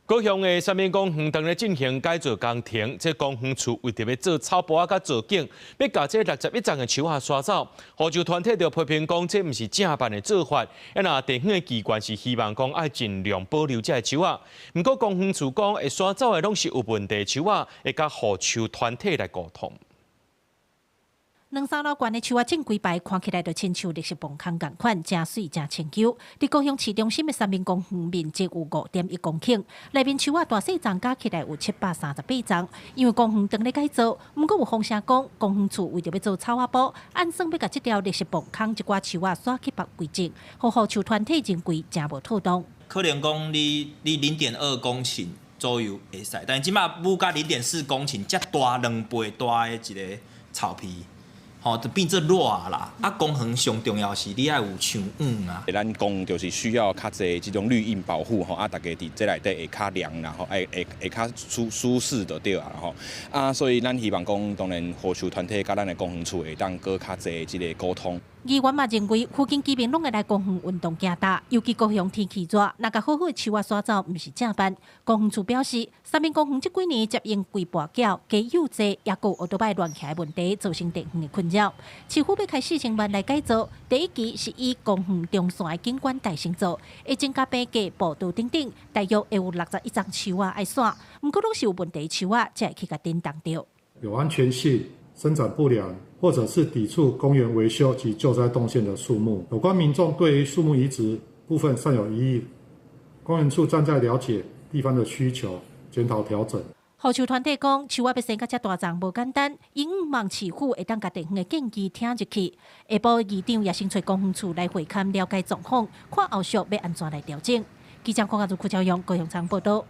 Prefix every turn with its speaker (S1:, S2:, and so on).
S1: 高雄的三民公園當咧進行改造工程，這公園處為著欲做草坡仔佮造景，欲共這61叢的樹仔徙走。護樹團體就批評講，這毋是正範的做法。啊，若地方的機關是希望講愛盡量保留這个樹仔。毋過公園處講，會徙走的攏是有問題樹仔，會佮護樹團體來溝通。
S2: 兩三樓懸的樹仔種幾排，看起來就親像綠色磅空仝款，誠媠誠清秀。佇高雄市中心的三民公園面積有5.1公頃，內面樹仔大細叢加起來有738叢。因為公園當咧改造，毋過有風聲講，公園處為著欲做草仔埔，按算欲共這條綠色磅空一寡樹仔徙去別位種，予護樹團體認為誠無妥當。
S3: 可能講你0.2公頃左右會使，但是這馬舞甲0.4公頃遮大2倍大的一个草皮。吼，就變做熱啦。啊，公園上重要是你愛有樹蔭啊。
S4: 咱公園就是需要較濟這種綠蔭保護吼，啊，大家佇這內底會較涼啦吼，會較舒適就對啊吼。啊，所以咱希望講，當然護樹團體佮咱的公園處會當閣較濟這个溝通。
S2: 議員嘛認為，附近居民攏會來公園運動行踏，尤其高雄天氣熱，若共好好的樹仔徙走，毋是正範。公園處表示，三民公園這幾年接應規跋筊、加幼稚，抑閣有歐多擺亂徛的問題，造成地方的困擾。市府欲開4000萬來改造，第一期是以公園中線的景觀帶先做，會增加邊界、步道等等，大約會有61叢樹仔愛徙，毋過攏是有問題樹仔，才會去共震動著。
S5: 有安全性、生長不良，或者是抵觸公園維修及救災動線的樹木，有關民眾對於樹木移植部分尚有疑義，公園處正在了解地方的需求，檢討調整。
S2: 護樹團體講，樹仔欲生甲遮大叢無簡單，𪜶望市府會當共地方的建議聽入去。下晡議長也先揣公園處來會勘了解狀況，看後續欲按怎來調整。記者鄺家如、柯昭陽高雄場報道。